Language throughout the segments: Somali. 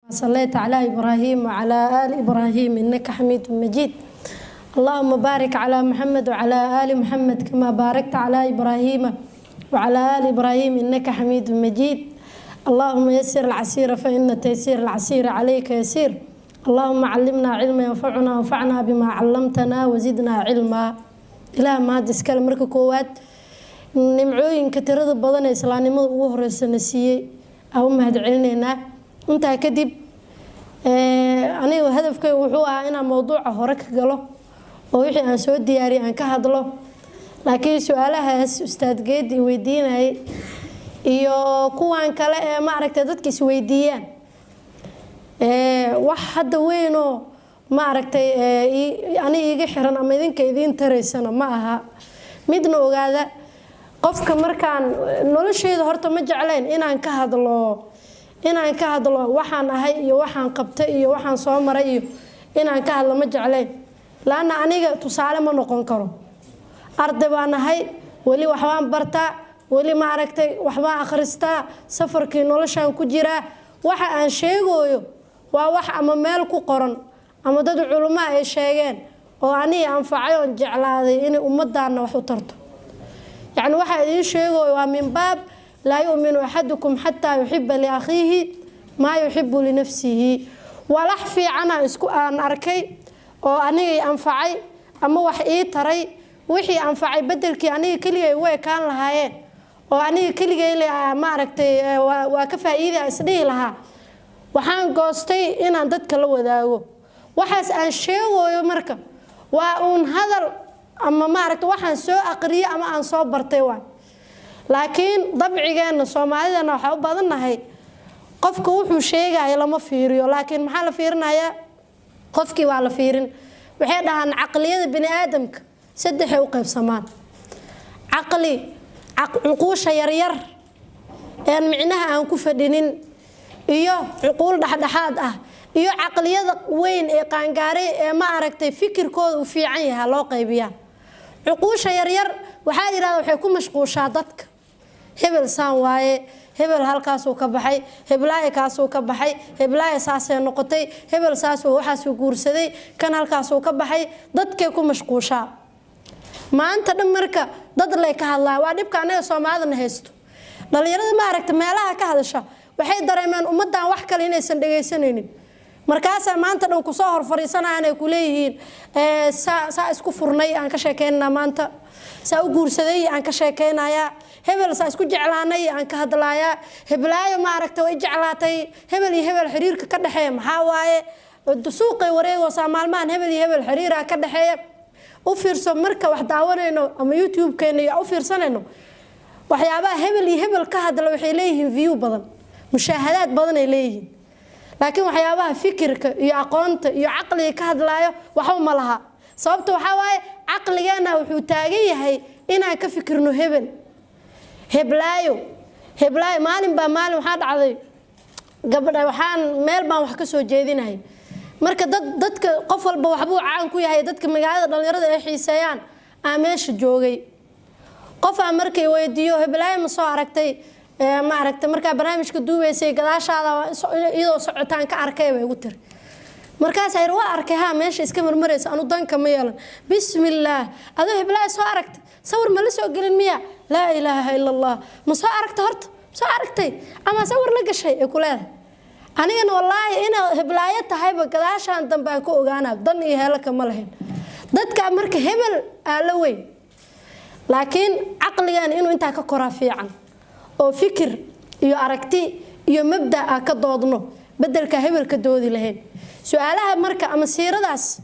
صليت على إبراهيم وعلى آل إبراهيم إنك حميد مجيد. اللهم بارك على محمد وعلى آل محمد كما باركت على إبراهيم وعلى آل إبراهيم إنك حميد مجيد. اللهم يسر العسير فإن تيسير العسير عليك يسير. اللهم علمنا علما ينفعنا وانفعنا بما علمتنا وزدنا علما. Ilaah mahad iskale marka koowaad, nimcooyinka tirada badan ee islaamnimada ugu horeysa na siiyey aan u mahad celinaynaa. Intaa kadib, aniga hadafkayga wuxuu ahaa inaan mowduuca hore ka galo oo wixii aan soo diyaariyay aan ka hadlo, laakiin su-aalahaas Ustaad Geedi i weydiinayay iyo kuwan kale ee maaragtay dadka isweydiiyaan, wax hadda weynoo maaragtay ani iiga xiran ama idinka idiin taraysana ma aha. Midna ogaada, qofka markaan nolosheyda horta ma jeclayn inaan ka hadlo waxaan ahay iyo waxaan qabtay iyo waxaan soo maray iyo inaan ka hadlo ma jeclayn, laanna aniga tusaale ma noqon karo. Arday baan ahay, weli waxbaan bartaa, weli maaragtay waxbaan akhristaa, safarkii noloshaan ku jiraa. Waxa aan sheegooyo waa wax ama meel ku qoran ama dad culummo ay sheegeen oo anigii anfacay oon jeclaaday inay ummadaana wax u tarto. Yacni waxaa idiin sheegooyo waa min baab laa yu'minu axadukum xataa yuxiba liakhiihi maa yuxibu linafsihi. Walax fiicana isku aan arkay oo anigay anfacay ama wax ii taray, wixii anfacay bedelkii aniga keligay u ekaan lahaayeen oo aniga keligay maaragtay waa ka faa'iida isdhihi lahaa, waxaan goostay inaan dadka la wadaago waxaas aan sheegooyo. Marka waa uun hadal ama maaragta waxaan soo aqriyay ama aan soo bartay waay. Laakiin dabcigeenna Soomaalidana waxaa u badannahay qofka wuxuu sheegaya lama fiiriyo, laakiin maxaa la fiirinayaa? Qofkii waa la fiirin. Waxay dhahaan caqliyada bini aadamka saddexay u qaybsamaan: caqli cuquusha yaryar een micnaha aan ku fadhinin, iyo cuquul dhexdhexaad ah, iyo caqliyada weyn ee qaangaaray ee ma aragtay fikirkooda uu fiican yahaa loo qaybiyaa. Cuquusha yaryar waxaa yidhahda waxay ku mashquushaa dadka: hebel saan waaye, hebel halkaasuu ka baxay, heblaayo kaasuu ka baxay, heblaayo saasay noqotay, hebel saasuu waxaasuu guursaday, kan halkaasuu ka baxay. Dadkay ku mashquushaa maanta dhan. Marka dad lay ka hadlaa waa dhibka annaga Soomaalidana haysto. Dhalinyarada ma aragta meelaha ka hadasha waxay dareemeen ummaddan wax kale inaysan dhegaysanaynin. Markaasaa maanta dhan kusoo hor fariisanayaan ay ku leeyihiin saa isku furnay aan ka sheekeynanaa, maanta saa u guursaday aan ka sheekeynayaa, hebel saa isku jeclaanay aan ka hadlayaa, heblaayo ma aragta way jeclaatay, hebel iyo hebel xiriirka ka dhexeeya maxaa waaye, suuqay wareegoosaa maalmahan, hebel iyo hebel xiriira ka dhexeeya. U fiirso marka wax daawanayno ama YouTube-keena iyo u fiirsanayno, waxyaabaha hebel iyo hebel ka hadla waxay leeyihiin view badan, mushaahadaad badan ay leeyihiin, laakiin waxyaabaha fikirka iyo aqoonta iyo caqliga ka hadlaayo waxba ma laha. Sababta waxaa waaye caqligeena wuxuu taagan yahay inaan ka fikirno hebel, heblaayo, heblaayo. Maalin baa maalin waxaa dhacday gabadha waxaan meel baan wax ka soo jeedinayay. Marka dad dadka qof walba waxbuu caan ku yahay, dadka magaalada dhalinyarada ay xiiseeyaan aa meesha joogay. Qofaa markay weydiiyo: "Heblaayo ma soo aragtay? Ma aragtay markaa barnaamijka duubeysay gadaashaada iyadoo socotaan ka arkay?" bay igu tiri. Markaasaa yidhi: "Waa arkay, haa, meesha iska marmaraysa, anu danka ma yeelan." "Bismillaah, adoo heblaayo soo aragtay sawir ma la soo gelin miya? Laa ilaaha ila Allah, ma soo aragtay horta? Ma soo aragtay ama sawir la gashay?" ay ku leedahay. Anigana wallaahi inaa heblaayo tahayba gadaashaan dambe aan ka ogaana, dan iyo heelo kama lahayn. Dadka marka hebel aa la weyn, laakiin caqligan inuu intaa ka koraa fiican oo fikir iyo aragti iyo mabda a ka doodno bedelka hebel ka doodi lahayn. Su-aalaha marka ama siiradaas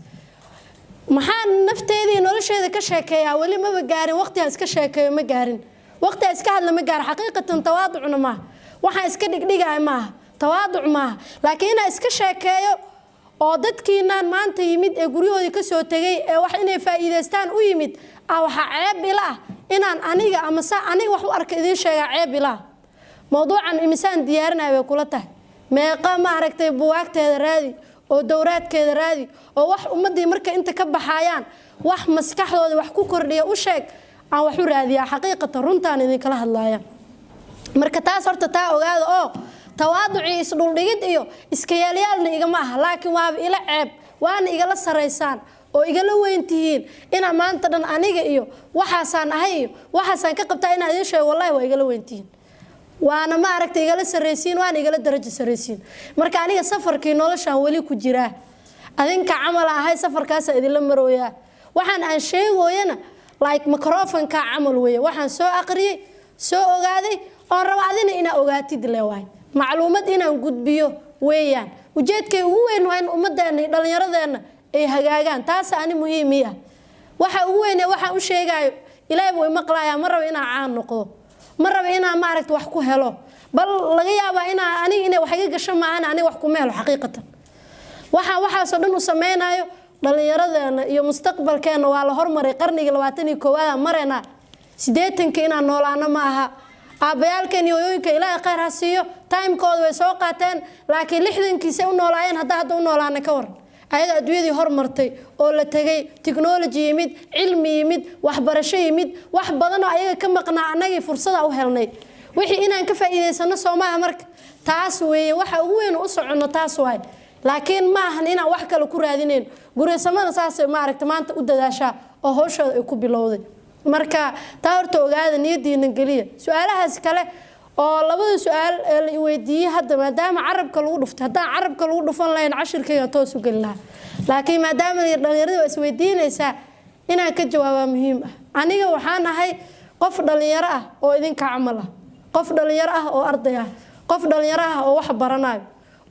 maxaa nafteeda iyo nolosheeda ka sheekeeyaa? Weli maba gaarin waqtigaan iska sheekeeyo, ma gaarin waqtigaan iska hadla, ma gaarin. Xaqiiqatan tawaaducna maaha, waxaan iska dhigdhigaya maaha, tawaaduc maaha, laakiin inaan iska sheekeeyo oo dadkiinaan maanta yimid ee guryahoodii kasoo tegay ee wax inay faa'iidaystaan u yimid ah, waxaa ceeb ila ah inaan aniga ama sa aniga wax u arka idiin sheegaa ceeb ila ah. Mowduucan imisaan diyaarinaya bay kula tahay? Meeqa ma aragtay buwaagteeda raadi oo dowraadkeeda raadi oo wax ummadii marka inta ka baxayaan wax maskaxdooda wax ku kordhiya u sheeg aan wax u raadiyaa. Xaqiiqatan runtaan idinkala hadlaya. Marka taas horta taa ogaada oo Tawaaducii, isdhuldhigid iyo iska yaalyaalna igama aha, laakiin waaba ila ceeb, waana igala saraysaan oo igala weyn tihiin inaa maanta dhan aniga iyo waxaasaan ahay iyo waxaasaan ka qabtaa inaan idiin sheego. Wallahi waa igala weyn tihiin, waana, ma aragtay, igala sarraysiin, waana igala darajo sarraysiin. Marka aniga safarkii noloshaan weli ku jiraa, adinka camal ahay, safarkaasa idinla marooyaa. Waxaan aan sheegooyana like microphone-ka camal weeye. Waxaan soo aqriyey, soo ogaaday, oon rabo adina inaa ogaatid le waay. Macluumad inaan gudbiyo weeyaan. Ujeedkay ugu weyn waa in ummaddeena iyo dhallinyaradeenna ay hagaagaan. Taasa ani muhiim ii ah. Waxa ugu weyne waxaan u sheegaayo, Ilaahay buu imaqlayaa. Ma rabo inaan caan noqdo, ma rabo inaan, maaragta, wax ku helo. Bal laga yaabaa inaa aniga inay wax iga gasho maahan, aniga wax kuma helo xaqiiqatan. Waxaan waxaasoo dhan u sameynayo dhallinyaradeena iyo mustaqbalkeena. Waa la hormaray, qarnigii 21aad mareynaa. 80-ka inaan noolaano ma aha. Aabbayaalkeen iyo hooyooyinka, Ilaahay khayr ha siiyo, time-kooda way soo qaateen, laakiin 60-kiisay u noolaayeen. Hadda hadda u noolaana ka waran? Ayaga adduunyadii hormartay oo la tegay, technology yimid, cilmi yimid, waxbarasho yimid, wax badanoo ayaga ka maqnaa annagii fursada u helnay. Wixii inaan ka faa'iidaysano soo maaha? Marka taas weeye waxa ugu weyn u soconno, taas waay. Laakiin ma ahan inaan wax kale ku raadinayn. Guryasamada saasay, maaragta, maanta u dadaashaa oo hawshooda ay ku bilowday. Marka taa horta ogaada, niyadiina geliya. Su-aalahaas kale oo labada su-aal ee la weydiiyey hadda, maadaama carabka lagu dhuftay, haddaan carabka lagu dhufan lahayn cashirkayga toos u geli lahaa, laakiin maadaama dhalinyarada waa isweydiinaysaa, inaan ka jawaabaa muhiim ah. Aniga waxaan ahay qof dhalinyaro ah oo idinka camal ah, qof dhalinyaro ah oo arday ah, qof dhalinyaro ah oo wax baranayo,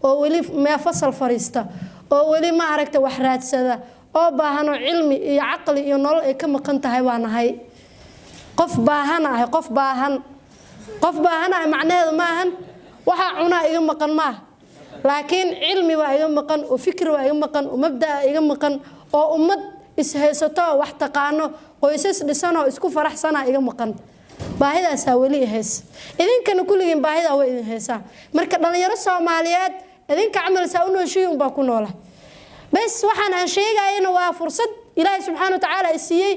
oo weli mee fasal fariista, oo weli, ma aragta, wax raadsada, oo baahanoo cilmi iyo caqli iyo nolol ay ka maqan tahay baan ahay. Qof baahan ahay, qof baahan. Qof baahan ahay macnaheedu ma ahan waxaa cunaa iga maqan, maaha, laakiin cilmi baa iga maqan, oo fikri baa iga maqan, oo mabdaa iga maqan, oo ummad ishaysato oo wax taqaano, qoysas dhisanoo isku faraxsanaa iga maqan. Baahidaasaa weli i haysa. Idinkana kulligiin baahidaa way idin haysaa. Marka dhalinyaro Soomaaliyeed, idinka camal saa u nooshiyi unbaa ku noola bes. Waxaan aan sheegayana waa fursad Ilaahay subxaana watacaala i siiyey,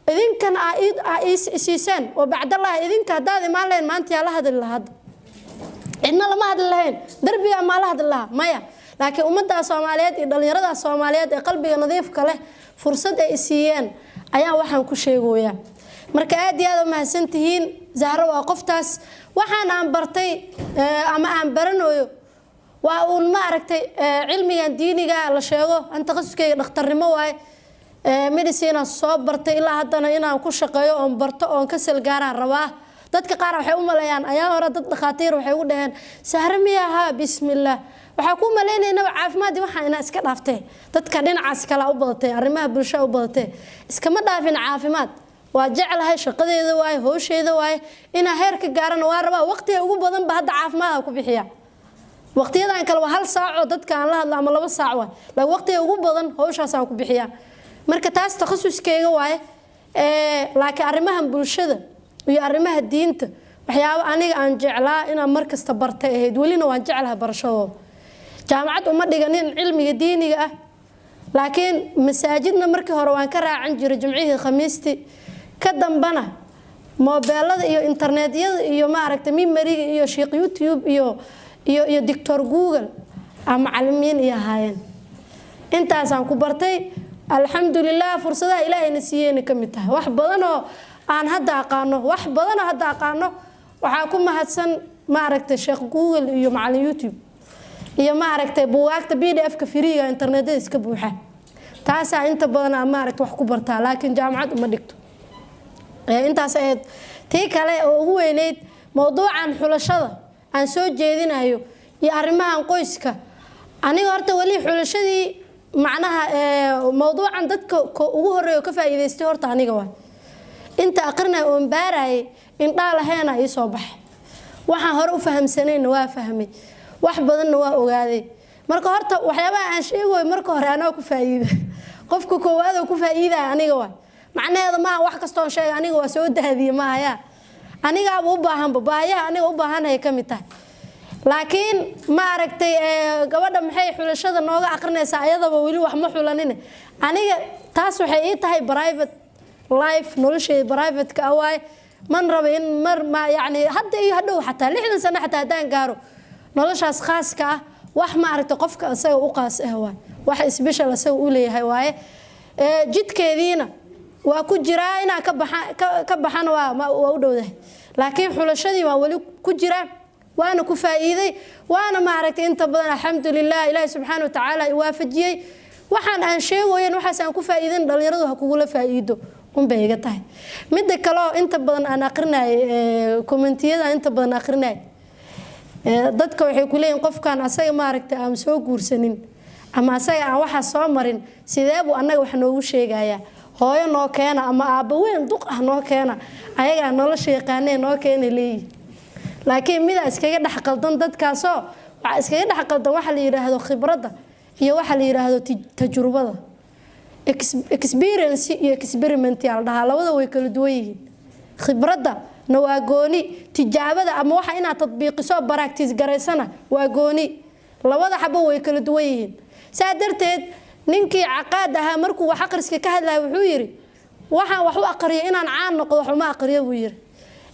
idinkana aa isiiseen, oo bacdallahi idinka haddaad imaan lahayn maanta, yaa la hadli lahaa? Hadda cidna lama hadli lahayn. Darbigaa maa la hadli lahaa? Maya. Laakiin ummaddaa Soomaaliyeed iyo dhallinyarada Soomaaliyeed ee qalbiga nadiifka leh fursad ay isiiyeen ayaa waxaan ku sheegoyaa. Marka aad iyo aad u mahadsan tihiin. Zahro waa qoftaas. Waxaan aan bartay ama aan baranayo waa uun, ma aragtay, cilmigan diiniga la sheego. An takhasuskeyga dhakhtarnimo waaye, medicine aan soo bartay, ilaa haddana inaan ku shaqeeyo oon barto oon ka salgaaraan rabaa. Dadka qaar waxay u maleeyaan, ayaa hore dad dhakhaatiir waxay ugu dhaheen, "Sahre miya ahaa? Bismillaah, waxaa ku maleynaynaba caafimaadii waxaa inaa iska dhaaftee, dadka dhinacaas kalaa u badatay, arrimaha bulshada u badatee." Iskama dhaafin caafimaad, waa jeclahay, shaqadeeda waaye, howsheeda waaye. Inaa heer ka gaarana waa rabaa. Waqtiga ugu badan ba hadda caafimaad ku bixiya. Waqtiyadan kale waa hal saaco dadka aan la hadlo ama 2 saac waay, laakiin waqtiga ugu badan howshaasaan ku bixiyaa. Marka taas takhasuskeyga waaye. Laakiin arrimahan bulshada iyo arrimaha diinta, waxyaabo aniga aan jeclaa inaan markasta bartay ahayd, welina waan jeclahay barashadooda. Jaamacad uma dhiganin cilmiga diiniga ah, laakiin masaajidna markii hore waan ka raacan jiray jimcihii, Khamiistii. Ka dambana moobeelada iyo internetyada iyo, maaragtay, memory-ga iyo sheekh YouTube iyo Doctor Google aa macalimiin iyo ahaayeen. Intaasaan ku bartay, alxamdulilah. Fursadaha Ilaahayna siiyeyna ka mid tahay. Wax badanoo aan hadda aqaano, wax badanoo hadda aqaano waxaa ku mahadsan, maaragtay, sheekh Google iyo macalin YouTube iyo, maaragtay, buugaagta PDF-ka free-ga internetyada iska buuxa. Taasaa inta badan aan, maaragta, wax ku bartaa, laakiin jaamacad uma dhigto. Intaas ahayd. Tii kale oo ugu weyneyd, mowduucan xulashada aan soo jeedinayo iyo arrimahan qoyska, aniga horta weli xulashadii, macnaha mowduucan, dadka ugu horeeya oo ka faa'iidaystay horta aniga waa. Inta aqrinaya oon baarayay, indhaa laheena ii soo baxay. Waxaan hore u fahamsanayna waa fahmay, wax badanna waa ogaaday. Marka horta waxyaabaha aan sheegayo, marka hore anaa ku faa'iida. Qofka koowaad oo ku faa'iidaya aniga waa. Macnaheeda maaha wax kastoon sheega aniga waa soo daadiye, maahaya. Anigaaba u baahanba, baahiyaha aniga u baahanaya ka mid tahay. Laakiin, ma aragtay, gabadha maxay xulashada nooga aqrinaysaa, ayadaba weli wax ma xulanine? Aniga taas waxay ii tahay private life, nolosheyda private-ka ah waaye. Man raba in mar ma yacni hadda iyo hadhow, xataa 60 sano xataa haddaan gaaro. Noloshaas khaaska ah wax, ma aragtay, qofka isaga u qaas ah waay, wax special isaga u leeyahay waaye. Jidkeediina waa ku jiraa, inaan ka baxa ka baxana waa u dhowdahay, laakiin xulashadii waa weli ku jiraa, waana ku faa'iiday, waana, maaragtay, inta badan alxamdulilah Ilaahi subxaana wa tacaala i waafajiyey. Waxaan aan sheegoyan, waxaas aan ku faa'iidan, dhalinyaradu ha kugula faa'iido unbay iga tahay. Midda kale oo inta badan aan aqrinay, commentiyada inta badan aqrinay, dadka waxay ku leeyihin qofkan asaga, maaragtay, aan soo guursanin ama asaga aan waxaa soo marin, sidee buu annaga wax noogu sheegayaa? Hooyo noo keena ama aabbo weyn duq ah noo keena, ayagaa nolosha yaqaanee noo keena leeyihin. Laakiin midaa iskaga dhex qaldan dadkaasoo, waxaa iskaga dhex qaldan waxa la yidhaahdo khibradda iyo waxa la yidhaahdo tajrubada. Experience iyo experiment yaa la dhahaa, labada way kala duwan yihiin. Khibradda na waa gooni, tijaabada ama waxa inaad tadbiiqiso, practice garaysana waa gooni. Labada xabo way kala duwan yihiin. Saa darteed ninkii Caqaad ahaa markuu wax aqriska ka hadlaya wuxuu yidhi: "Waxaan wax u aqriyo inaan caan noqdo wax uma aqriyo," buu yidhi,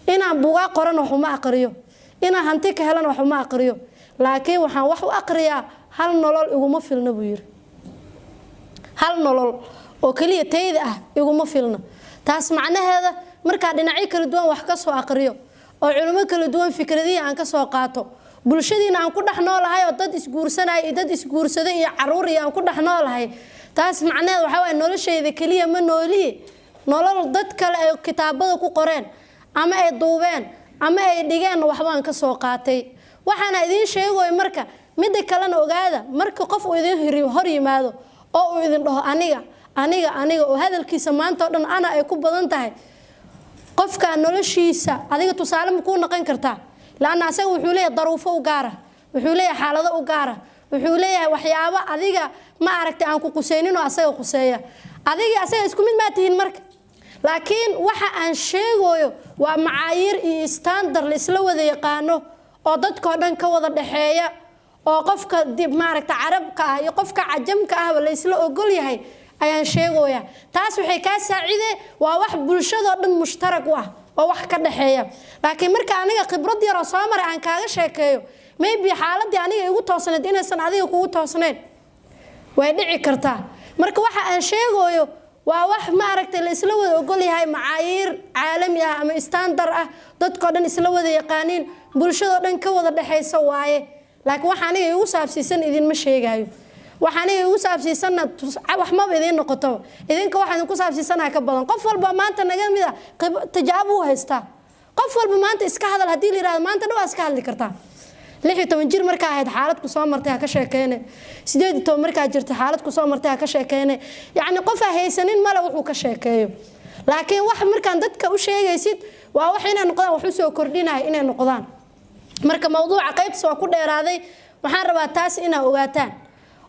"inaan bugaa qoran wax uma aqriyo, inaan hanti ka helan wax uma aqriyo, laakiin waxaan wax u aqriyaa hal nolol iguma filna," buu yidhi, "hal nolol oo keliya tayda ah iguma filna." Taas macnaheeda markaa dhinacyo kala duwan wax ka soo aqriyo oo culimo kala duwan fikradihii aan ka soo qaato, bulshadiina aan ku dhex noolahay oo dad isguursanaya iyo dad isguursaday iyo caruur iyo aan ku dhex noolahay, taas macnaheed waxaa waye noloshayda keliya ma noolihi. Nolol dad kale ay kitaabada ku qoreen ama ay duubeen ama ay dhigeen waxbaan ka soo qaatay, waxaana idiin sheegoy. Marka midda kalena ogaada, marka qof uu idin hor yimaado oo uu idin dhaho aniga, aniga, aniga, oo hadalkiisa maanta oo dhan ana ay ku badan tahay, qofka noloshiisa adiga tusaale ma kuu noqon kartaa? Laanna asaga wuxuu leeyahay daruufo u gaara, wuxuu leeyahay xaalado u gaara, wuxuu leeyahay waxyaabo adiga, ma aragtay, aan ku quseynin oo asaga quseeya. Adiga asaga isku mid maa tihiin. Marka laakiin waxa aan sheegayo waa macaayiir iyo standard la isla wada yaqaano oo dadkoo dhan ka wada dhexeeya, oo qofka dib, maaragta, Carabka ah iyo qofka Cajamka ahba la isla ogol yahay ayaan sheegoyaa. Taas waxay kaa saacidee waa wax bulshadoo dhan mushtarag u ah oo wax ka dhexeeya. Laakiin marka aniga khibrad yaroo soo maray aan kaaga sheekeeyo, maybe xaaladii aniga igu toosnayd inaysan adiga kugu toosnayn way dhici kartaa. Marka waxa aan sheegayo waa wax, ma aragtay, la isla wada ogol yahay, macaayiir caalami ah ama standard ah, dadkoo dhan isla wada yaqaaniin, bulshadoo dhan ka wada dhexaysa waaye. Laakiin waxa aniga igu saabsiisan idinma sheegayo. Waxa aniga igu saabsiisanna wax maba idiin noqotoba. Idinka waxa idinku saabsiisanaa ka badan. Qof walba maanta naga mid a tijaabo u haystaa. Qof walba maanta iska hadal haddii la yihahdo, maanta dhan waa iska hadli kartaa. 16 jir markaa ahayd xaalad ku soo martay ha ka sheekeyne, 18 markaa jirtay xaalad ku soo martay ha ka sheekeyne. Yacni qof ha haysanin male wuxuu ka sheekeeyo. Laakiin wax markaan dadka u sheegaysid waa wax inay noqdaan wax usoo kordhinaya inay noqdaan. Marka mawduuca qaybtiis waa ku dheeraaday. Waxaan rabaa taas inaa ogaataan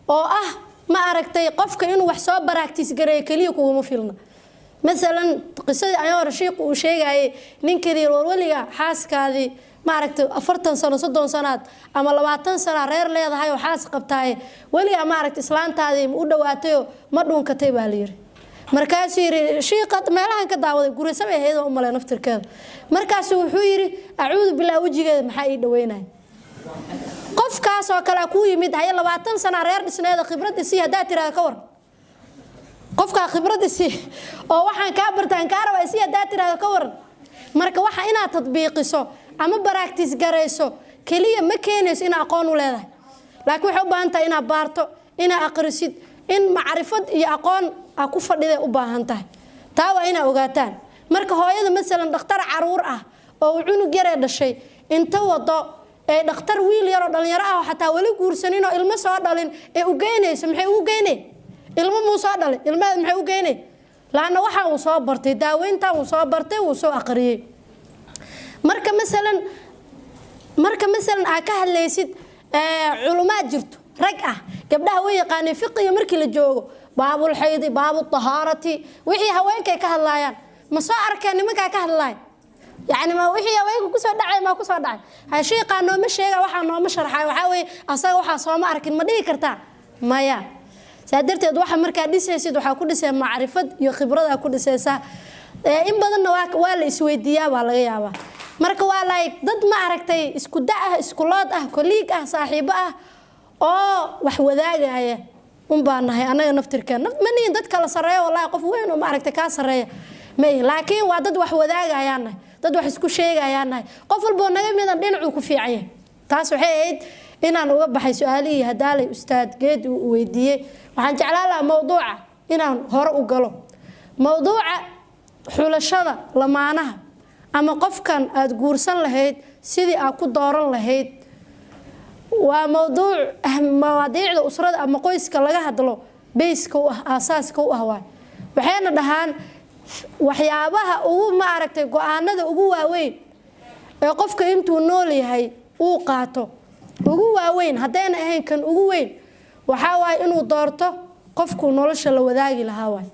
oo ah, ma aragtay, qofka inuu wax soo practice gareeyo keliya kuguma filna. Masalan qisadii ayaa rashiiqu uu sheegayay, ninkii warweliga xaaskaadii, maaragtay, 40 sano, 30 sanaad ama 20 sana reer leedahay oo xaas qabtaaye, weligaa, maaragtay, islaantaadii ma u dhawaatayoo ma dhunkatay baa la yiri. Markaasuu yidhi shiiqa meelahan ka daawaday, gurisabay ahayd oo u malay naftirkeeda. Markaasuu wuxuu yidhi: "Acuudu billah, wejigeeda maxaa ii dhaweynaya?" Qofkaas oo kale kuu yimid, haye, 20 sana reer dhisneeda, khibrad isii haddaad tirahdo, ka war. Qofkaa khibrad isii oo waxaan kaa bartaan kaa rabaa isii haddaad tirahdo, ka waran? Marka waxa inaad tadbiiqiso ama practice garayso keliya ma keenayso inaad aqoon u leedahay, laakiin waxay u baahan tahay inaad baarto, inaad aqrisid, in macrifad iyo aqoon aa ku fadhiday u baahan tahay. Taa waa inaa ogaataan. Marka hooyada masalan dhakhtar caruur ah oo uu cunug yaree dhashay inta wado ee dhakhtar wiil yaroo dhalinyaro ah oo xataa weli guursanin oo ilmo soo dhalin ee u geynayso, maxay ugu geynay? Ilmo muu soo dhalay? Ilmaheed maxay u geynay? Laanna waxa uu soo bartay, daaweyntan uu soo bartay, wuu soo aqriyey. Marka masalan aad ka hadlaysid culumaad jirto rag ah, gabdhaha way yaqaaneen fiqiga markii la joogo, baabulxaydi, baabu tahaarati, wixii haweenkay ka hadlaayaan ma soo arkeen nimankaa ka hadlaaya? Yacni ma wixii haweenka kusoo dhacay maa kusoo dhacay? Ha shiiqaa nooma sheega, waxaa nooma sharxay, waxaa weeye asaga waxaa sooma arkin, ma dhihi kartaa? Maya. Saa darteed waxa markaa dhisaysid waxaa ku dhisay macrifad iyo khibradaa ku dhisaysaa. In badanna waa la isweydiiyaa baa laga yaabaa. Marka waa like dad, ma aragtay, isku da ah, isku lood ah, colleague ah, saaxiibo ah oo wax wadaagaya un baa nahay annaga naftirkeen. Ma nihin dad kala sarreeya, wallahi. Qof weyn oo, ma aragtay, kaa sarreeya may, laakiin waa dad wax wadaagayaan nahay, dad wax isku sheegayaan nahay. Qof walboo naga midan dhinacuu ku fiican yahay. Taas waxay ahayd inaan uga baxay su-aalihii hadaalay ustaad Geed uu weydiiyey. Waxaan jeclaan lahaa mowduuca inaan hore u galo, mowduuca xulashada lamaanaha ama qofkan aada guursan lahayd sidii aad ku dooran lahayd. Waa mowduuc mawaadiicda usrada ama qoyska laga hadlo base-ka u ah, aasaaska u ah waay. Waxayna dhahaan waxyaabaha ugu, ma aragtay, go-aanada ugu waaweyn ee qofka intuu nool yahay uu qaato, ugu waaweyn haddayna ahayn kan ugu weyn, waxaa waaye inuu doorto qofkuu nolosha la wadaagi lahaa waay.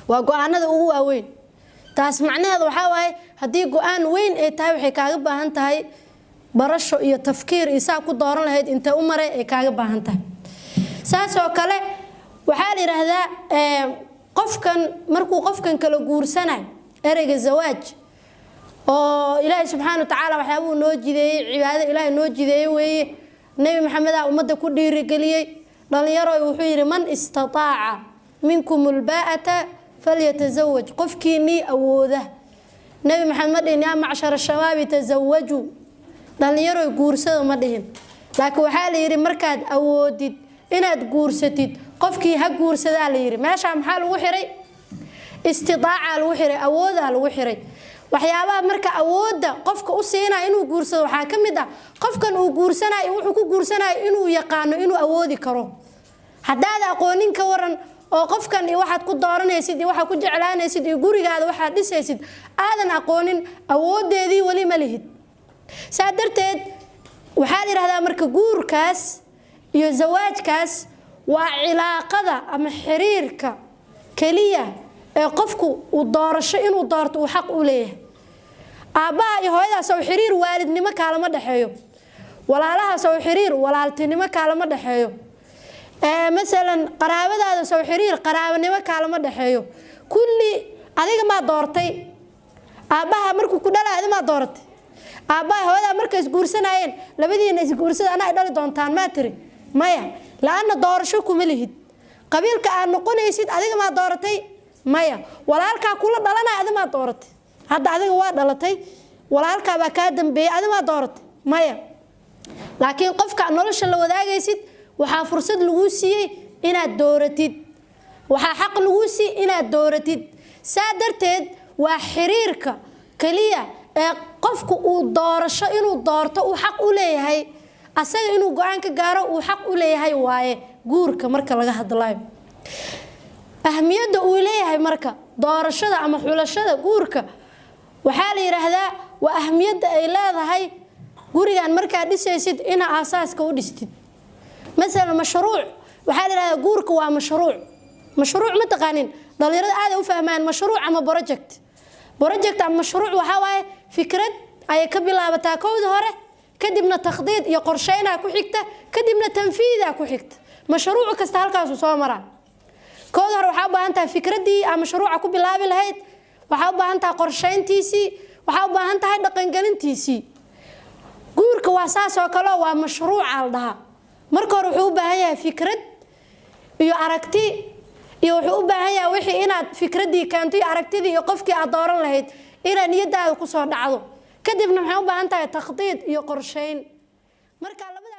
Waa go-aanada ugu waaweyn. Taas macnaheeda waxaa waaye, haddii go-aan weyn ay tahay, waxay kaaga baahan tahay barasho iyo tafkiir iyo saa ku dooran lahayd, intee u maray ay kaaga baahan tahay. Saas oo kale waxaa la yidhaahdaa qofkan markuu qofkan kala guursanayo, ereyga zawaaj oo Ilaahay subxaana wa tacaala waxyaabuu noo jideeyey, cibaado Ilaahay noo jideeyey weeye. Nebi Maxamedaa ummadda ku dhiirigeliyey: "Dhalinyaro," wuxuu yidhi, "man istataaca minkum ulbaa'ata falyatazawaj." Qofkiinii awooda. Nebi Maxamed ma dhihin "yaa macshara shabaabi tasawajuu", dhalinyaroy guursada ma dhihin, laakiin waxaa la yidhi markaad awoodid inaad guursatid, qofkii ha guursadaa la yidhi. Meeshaa maxaa lagu xiray? Istidaacaa lagu xiray, awoodaa lagu xiray. Waxyaabaha marka awoodda qofka u siinaya inuu guursado waxaa ka mid ah qofkan uu guursanayo, wuxuu ku guursanayo inuu yaqaano, inuu awoodi karo. Haddaad aqoonin, ka waran oo qofkan iyo waxaad ku dooranaysid iyo waxaad ku jeclaanaysid iyo gurigaada waxaad dhisaysid aadan aqoonin, awoodeedii weli ma lihid. Saa darteed waxaa la yidhahdaa marka guurkaas iyo zawaajkaas waa cilaaqada ama xiriirka keliya ee qofku uu doorasho inuu doorto uu xaq u leeyahay. Aabbaha iyo hooyadaas oo xiriir waalidnimo kaalama dhexeeyo, walaalahaas oo xiriir walaaltinimo kaalama dhexeeyo, masalan qaraabadaada sow xiriir qaraabanimo kaalama dhexeeyo. Kulli adiga maa doortay. Aabbaha markuu ku dhalaa, adi maa dooratay? Aabbaha hooyadaa markay isguursanaayeen, "Labadiina isguursada, anaa dhali doontaan," maa tiri? Maya, la-anna doorasho kuma lihid. Qabiilka aad noqonaysid adiga maa dooratay? Maya. Walaalkaa kula dhalanaya adi maa dooratay? Hadda adiga waa dhalatay, walaalkaabaa kaa dambeeyey, adi maa dooratay? Maya. Laakiin qofka nolosha la wadaagaysid waxaa fursad laguu siiyey inaad dooratid, waxaa xaq laguu siiyey inaad dooratid. Saa darteed waa xiriirka keliya ee qofku uu doorasho inuu doorto uu xaq u leeyahay, asaga inuu go-aan ka gaaro uu xaq u leeyahay waaye guurka marka laga hadlayo. Ahmiyadda uu leeyahay marka doorashada ama xulashada guurka waxaa la yidhaahdaa waa ahmiyadda ay leedahay gurigan markaad dhisaysid inaa aasaaska u dhistid. Masalan mashruuc waxaa la yidhahdaa, guurka waa mashruuc. Mashruuc ma taqaanin? Dhalinyarada aad ay u fahmaan mashruuc ama project. Project ama mashruuc waxaa waaye fikrad ayay ka bilaabataa kowda hore, kadibna takhdiid iyo qorsheynaa ku xigta, kadibna tanfiidaa ku xigta. Mashruuc kasta halkaasuu soo maraa. Kooda hore waxaa u baahan tahay fikraddii ama mashruuca ku bilaabi lahayd, waxaa u baahan tahay qorsheyntiisii, waxaa u baahan tahay dhaqangelintiisii. Guurka waa saas oo kale, waa mashruuca la dhahaa. Marka hore wuxuu u baahan yahay fikrad iyo aragti, iyo wuxuu u baahan yahay wixii inaad fikraddii keento iyo aragtidii iyo qofkii aad dooran lahayd inaad niyadaada kusoo dhacdo. Kadibna maxay u baahan tahay? Takhdiid iyo qorsheyn. Marka labada